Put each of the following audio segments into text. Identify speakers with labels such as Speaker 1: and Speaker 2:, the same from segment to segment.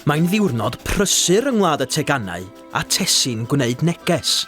Speaker 1: Mae'n ddiwrnod prysur yng Ngwlad y Teganau a Tesi'n gwneud neges.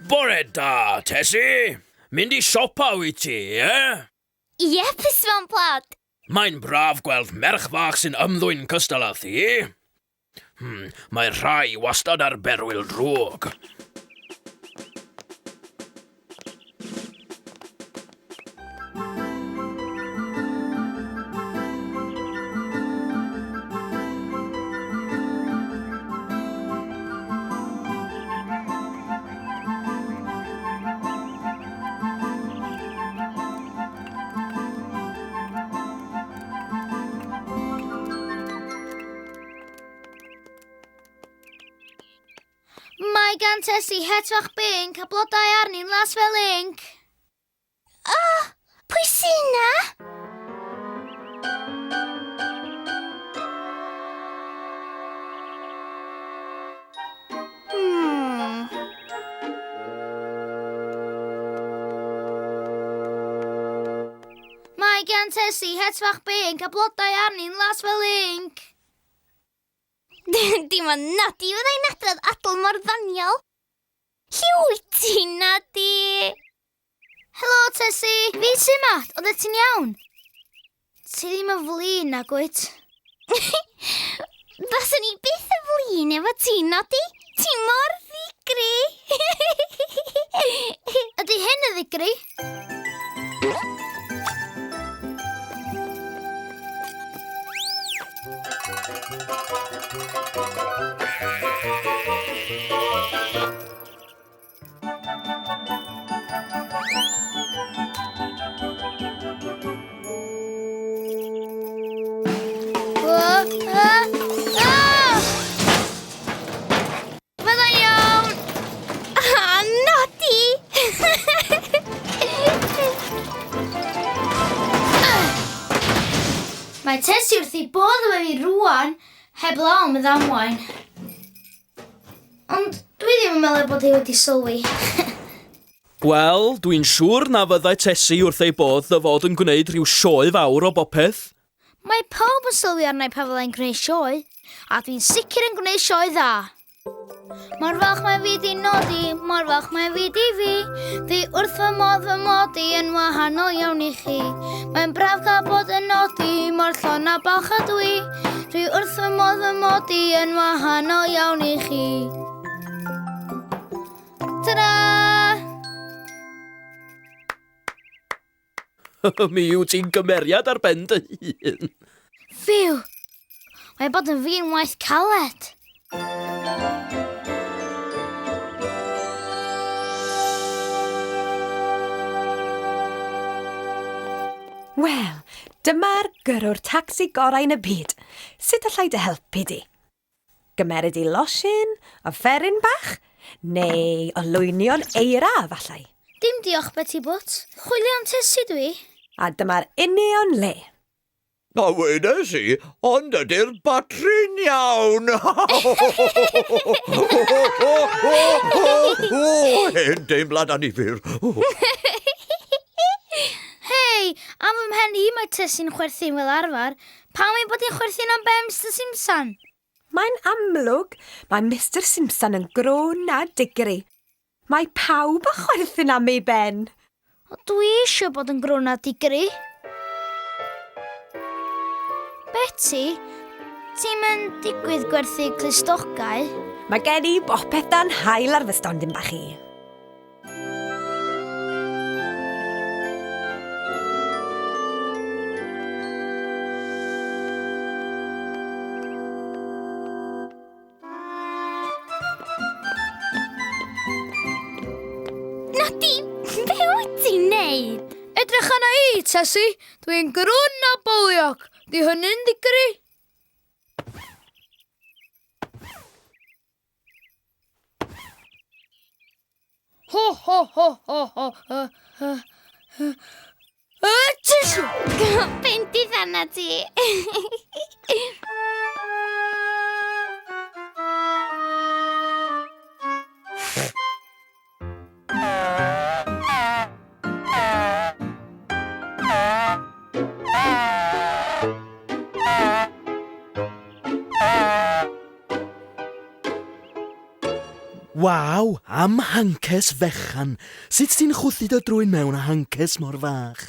Speaker 2: Bore da, Tesi! Mynd i siopa wyt ti, ie?
Speaker 3: Ie, plismon plod!
Speaker 2: Mae'n braf gweld merch fach sy'n ymddwyn cystal â thi. Hmm, mae rhai wastad ar berwyl drwg.
Speaker 3: Mae gan Tessie het fach binc a blodau arni'n las fel inc. O, pwy sy' 'na? Hmm. Mae gan Tessie het fach binc a blodau arni'n las fel inc. Dim ond nodi fyddai'n adrodd adl mor ddoniol. Lle wyt ti, Nodi? Helo, Tessie. Fi sy Matt. Oeddet ti'n iawn? Ti ddim yn flin, nag wyt? Faswn i byth yn flin efo ti, Nodi. Ti mor ddigri. Ydy hyn yn ddigri? Fydda iawn! Ah, Nodi! Mae Tessie wrth ei bodd efo fi rwan, heblaw am y ddamwain. Ond dwi ddim yn meddwl bod hi wedi sylwi.
Speaker 1: Wel, dwi'n siŵr na fyddai Tessie wrth ei bodd dy fod yn gwneud rhyw sioe fawr o bopeth.
Speaker 3: Mae pawb yn sylwi arna i pan fydda i'n gwneud sioe, a dwi'n sicr yn gwneud sioe dda. Mor falch mae fi di nodi, mor falch mae fi di fi. Fi wrth fy modd fy mod i yn wahanol iawn i chi. Mae'n braf cael bod yn nodi, mor llon a balch a dwi. Dwi wrth fy modd fy mod i yn wahanol iawn i chi. Ta-da!
Speaker 1: Mi wyt ti'n gymeriad ar ben dy hun.
Speaker 3: Fiw! Mae bod yn fi'n waith caled.
Speaker 4: Wel, dyma'r gyrrwr tacsi gorau yn y byd. Sut allai dy helpu di? Gymeryd i losin, offeryn bach, neu olwynion eira, efallai.
Speaker 3: Dim diolch, Betty Boot. Chwilio am Tessie dwi.
Speaker 4: A dyma'r union le.
Speaker 5: Na wedes i, ond ydy'r batri'n iawn? O, hen deimlad annifyr.
Speaker 3: Hei, am fy mhen i mae Tessie'n chwerthin fel arfer. Pam ei bod hi'n chwerthin am ben Mister Simpson?
Speaker 4: Mae'n amlwg, mae Mister Simpson yn grwn a digri. Mae pawb yn chwerthin am ei ben.
Speaker 3: O, dwi eisiau bod yn grwn a digri. Betty, ti'n mynd digwydd gwerthu clustogau?
Speaker 4: Mae gen i bopeth dan hael ar fy stondin bach i.
Speaker 3: Nadi, be wyt ti'n neud? Edrych arna i, Tessie. Dwi'n grwn a boliog. Di hynny'n ddigri? Ho, ho, ho, ho, ho, uh, uh, uh. Tissue! Bendith arna ti.
Speaker 1: Waw, am hances fechan. Sut ti'n chwythu dy drwyn mewn a hances mor fach?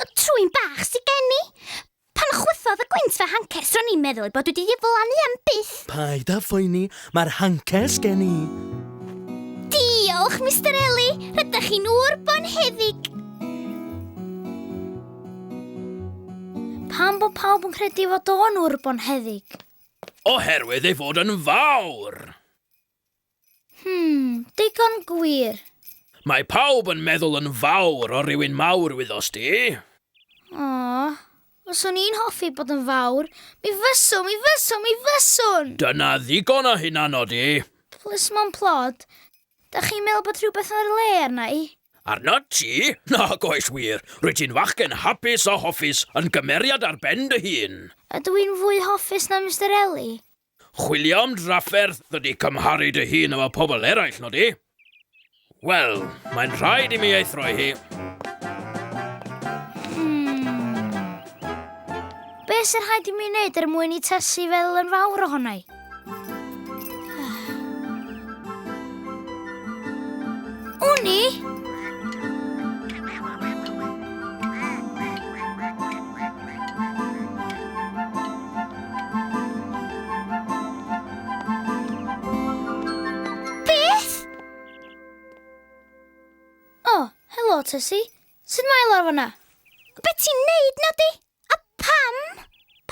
Speaker 6: Y trwyn bach sy gen i. Pan chwythodd y gwynt fy hances, ro'n i'n meddwl ei bod wedi diflannu am byth.
Speaker 1: Paid â phoeni, mae'r hances gen i.
Speaker 6: Diolch, Mister Eli. Rydych chi'n ŵr bonheddig.
Speaker 3: Pam bod pawb yn credu fod o'n ŵr bonheddig?
Speaker 2: Oherwydd ei fod yn fawr.
Speaker 3: Hmm, digon gwir.
Speaker 2: Mae pawb yn meddwl yn fawr o rywun mawr, wyddost di.
Speaker 3: O, fyswn i'n hoffi bod yn fawr. Mi fyswn, mi fyswn, mi fyswn!
Speaker 2: Dyna ddigon o hynna, Nodi.
Speaker 3: Plismon plod, da chi'n meddwl bod rhywbeth ar le arna i?
Speaker 2: Arnot ti? Nag oes wir. Rwyt ti'n fachgen hapus a hoffus, yn gymeriad ar ben dy hun.
Speaker 3: Ydw i'n fwy hoffus na Mister Eli?
Speaker 2: Chwilio am drafferth ydy cymharu dy hun efo pobl eraill, nodi? Wel, mae'n rhaid i mi ei throi hi.
Speaker 3: Hmm. Be sy'n rhaid i mi wneud er mwyn i Tessie feddwl yn fawr ohona i? Wn i!
Speaker 6: Beth?
Speaker 3: O, oh, helo Tessie. Sut mae lawr fan'na?
Speaker 6: Be ti'n neud, Nodi? A pam?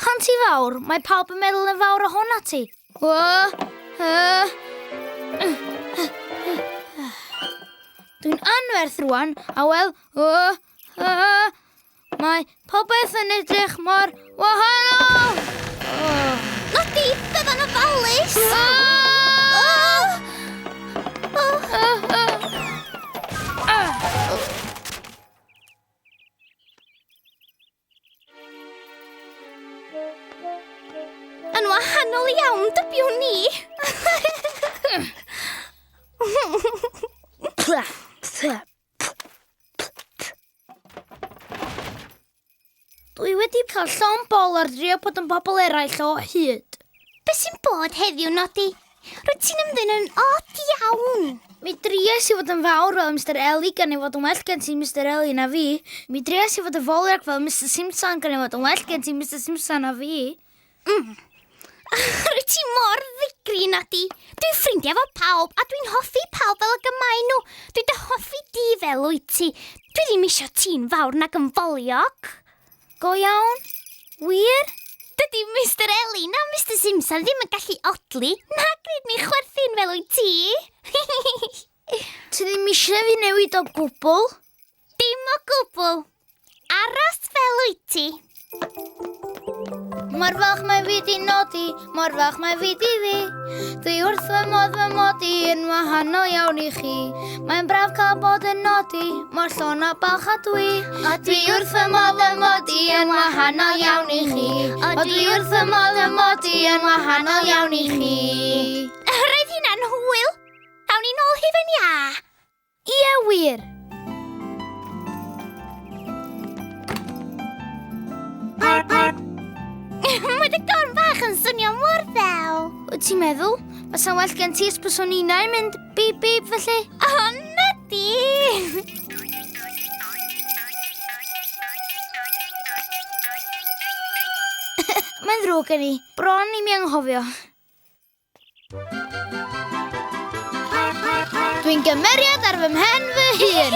Speaker 3: Pan ti fawr, mae pawb yn meddwl yn fawr ohona ti. O, uh, Dwi'n anferth rwan, a wel, o, uh, Mae popeth yn edrych mor wahanol! Oh.
Speaker 6: Nodi, bydda'n ofalus!
Speaker 3: Ah!
Speaker 6: Oh.
Speaker 3: Ah!
Speaker 6: Yn wahanol iawn, dybiwn ni.
Speaker 3: Dwi wedi cael llond bol ar drio bod yn bobl eraill o hyd.
Speaker 6: Be sy'n bod heddiw, Nodi? Rwyt ti'n ymddwyn yn od iawn.
Speaker 3: Mi dries i fod yn fawr fel Mister Eli gan ei fod yn well gen ti Mister Eli na fi. Mi dries i fod yn foliog fel Mister Simpson gan ei fod yn well gen ti Mister Simpson na fi.
Speaker 6: Rwyt ti mor ddigri, Nodi. Dwi'n ffrindiau efo pawb a dwi'n hoffi pawb fel y maen nhw. Dwi'n dy hoffi di fel wyt ti. Dwi ddim isio ti'n fawr nag yn foliog.
Speaker 3: Go iawn? Wir?
Speaker 6: Dydy Mr Eli na Mr Simpson ddim yn gallu odli na gwneud mi chwerthin fel wyt ti.
Speaker 3: Ti ddim eisiau fi newid o gwbl?
Speaker 6: Dim o gwbl. Aros fel wyt ti.
Speaker 3: Mor falch mae fi di nodi, mor falch mae fi di fi. Dwi wrth fy modd fy mod i yn wahanol iawn i chi. Mae'n braf cael bod yn nodi, mor llon a balch a dwi. O dwi wrth fy modd fy mod i yn wahanol iawn i chi. O dwi wrth fy modd fy mod i yn wahanol iawn i chi.
Speaker 6: Roedd hynna'n hwyl. Awn ni nôl hufen iâ.
Speaker 3: Ie, wir!
Speaker 6: Mae dy gorn bach yn swnio mor ddel.
Speaker 3: Wyt ti'n meddwl? Fysa'n well gen ti os byswn innau'n mynd bip bip felly?
Speaker 6: O, nadi!
Speaker 3: Mae'n ddrwg gen i. Bron i mi anghofio. Dwi'n gymeriad ar fy mhen fy hun.